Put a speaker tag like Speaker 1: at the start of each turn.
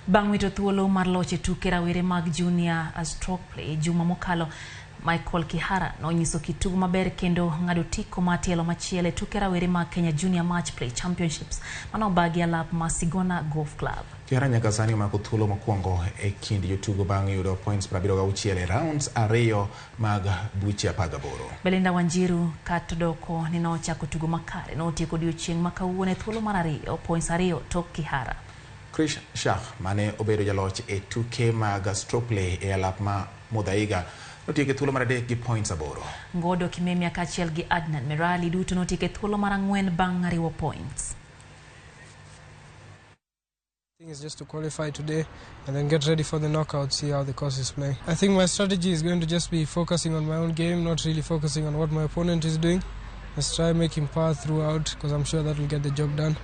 Speaker 1: Bang' wito thuolo mar loch e tuke rawere mag Junior Stroke Play juma mokalo, Michael Kihara nonyiso kit tugo maber kendo ng'ado otiko mar tielo machielo e tuke rawere mag Kenya Junior Match Play Championships mane obagi alap ma Sigona Golf Club.
Speaker 2: Kihara nyaka sani omako thuolo mokwongo e kind jotugo bang' yudo points 76 e rounds ariyo mag buche 18.
Speaker 1: Belinda Wanjiru katodoko ni nochako tugo makare notieko odiochieng' ma kawuono e thuolo mar ariyo, points 2 tok Kihara.
Speaker 2: Krish Shah mane obedo jaloch e tuke mag stroke play e alap ma Muthaiga notieko e thuolo mar adek gi points 8.
Speaker 1: Ngodo Kimemia kaachiel gi Adnan Merali duto notieko e thuolo mar 4 bang' riwo points.
Speaker 3: Thing is just to qualify today and then get ready for the knockout, see how the course is playing. I think my strategy is going to just be focusing on my own game, not really focusing on what my opponent is doing. Let's try making par throughout, because I'm sure that will get the job done.